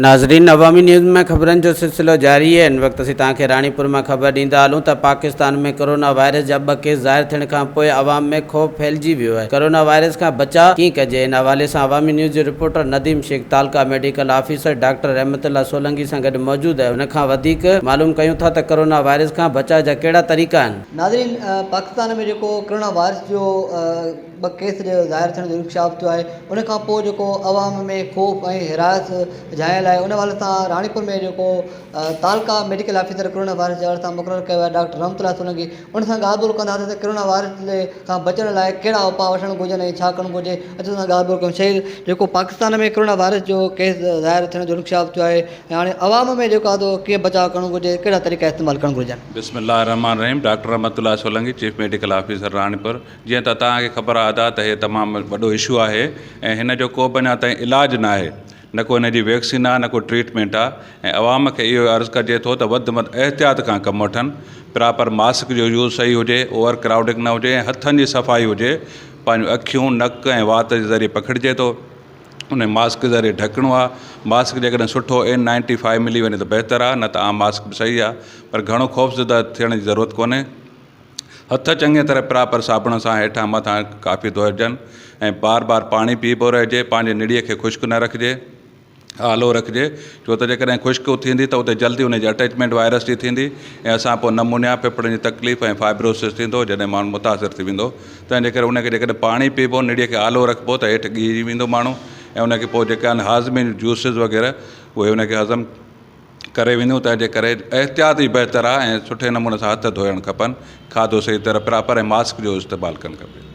ناظرين عوامي نيوز ۾ خبرن جو سلسلو جاري آهي هن وقت اسين توهان کي راڻيپور مان خبر ڏيندا هلون ته پاڪستان ۾ ڪورونا وائرس جا ٻه ڪيس ظاهر ٿيڻ کان پوء عوام ۾ خوف ڦهلجي ويو آهي ڪورونا وائرس کان بچاء ڪيئن ڪجي ان حوالي سان عوامي نيوز جو reporter Nadeem Shaikh taluka medical officer doctor Rahmat Ullah Solangi سان گڏ موجود آهي ان کان وڌيڪ معلوم ڪيون ٿا ته ڪورونا وائرس کان بچاء جا ڪهڙا طريقا آهن. ناظرين پاڪستان ۾ جيڪو ڪرونا وائرس جو ٻه ڪيس جو ظاهر ٿيڻ جو انڪشاف ٿيو آهي ان کان پوء جيڪو عوام ۾ خوف ۽ هراس جهايل آهي ان حوالي سان راڻيپور ۾ جيڪو تعلقه ميڊيڪل آفيسر ڪرونا وائرس جي حوالي سان مقرر ڪيو آهي ڊاڪٽر رحمت الله سولنگي ان سان ڳالهه ٻولهه ڪنداسين ته ڪرونا وائرس کان بچڻ لاء ڪهڙا اپاء وٺڻ گهرجن ۽ ڇا ڪرڻ گهرجي اچو ان سان ڳالهه ٻولهه ڪيون شهيد جيڪو پاڪستان ۾ ڪرونا وائرس جو ڪيس ظاهر ٿيڻ جو انڪشاف ٿيو آهي ۽ هاڻي عوام ۾ جيڪو آهي سو ڪيئن بچاء ڪرڻ گهرجي ڪهڙا طريقا استعمال ڪرڻ گهرجن. بسم الله الرحمٰن الرحيم doctor Rahmat Ullah Solangi chief medical officer Ranipur جيئن ته توهان کي خبر آهي ادا ته هي تمام وڏو اشو آهي ۽ هن جو ڪو به اڃا تائين علاج ناهي نه ڪو هن جي ويڪسين آهي نه ڪو ٽريٽمينٽ آهي ۽ عوام کي اهو عرض ڪجي ٿو ته وڌ ۾ وڌ احتياط کان ڪم وٺن پراپر ماسڪ جو يوز صحيح هجي اوور ڪرائوڊنگ نه هجي ۽ هٿن جي صفائي هجي پنهنجون اکيون نڪ ۽ وات جي ذريعي پکڙجي ٿو ان ماسڪ ذريعي ڍڪڻو آ ماسڪ جيڪڏهن سٺو اين نائنٽي فائيو ملي وڃي ته بهتر آ نه ته عام ماسڪ به صحيح آ پر گهڻو خوفزده ٿيڻ جي ضرورت ڪونهي هٿ چڱي طرح پراپر صابڻ سان هيٺان مٿان ڪافي ڌوئجن ۽ بار بار پاڻي پيئبو رهجي پنهنجي نڙيء کي خشڪ نه رکجي آلو رکجي ڇو ته جيڪڏهن خشڪ ٿيندي ته اتي جلدي ان جي اٽيچمينٽ وائرس جي ٿيندي ۽ اسان پوء نمونيا ڦڦڙن جي تڪليف ۽ فائبروسس ٿيندو جڏهن ماڻهو متاثر ٿي ويندو تنهن جي ڪري ان کي جيڪڏهن پاڻي پيئبو نڙيء کي آلو رکبو ته هيٺ ڳيهجي ويندو ماڻهو ۽ ان کي پوء جيڪي آهن هاضمي جون جوسز وغيره اهي ان کي هضم ڪري وينديون تنهن جي ڪري احتياط ئي بهتر آهي ۽ سٺي نموني سان هٿ ڌوئڻ کپن کاڌو صحيح طرح پراپر ۽ ماسڪ جو استعمال ڪرڻ کپي.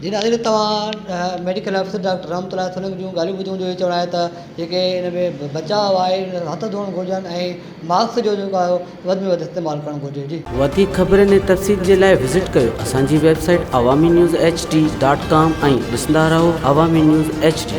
جي ناظرين توهان medical officer doctor Rahmatullah Solangi جون ڳالهيون ٻڌيون جو هي چوڻ آهي ته جيڪي ان ۾ بچاء آهي هٿ ڌوئڻ گهرجن ۽ ماسڪ جو جيڪو آهي وڌ ۾ وڌ استعمال ڪرڻ گهرجي جي. وڌيڪ خبرن ۽ تفصيل جي لاء وزٽ ڪيو اسان جي website Awami news H D dot com ۽ ڏسندا رهو عوامي نيوز ايڇ ڊي.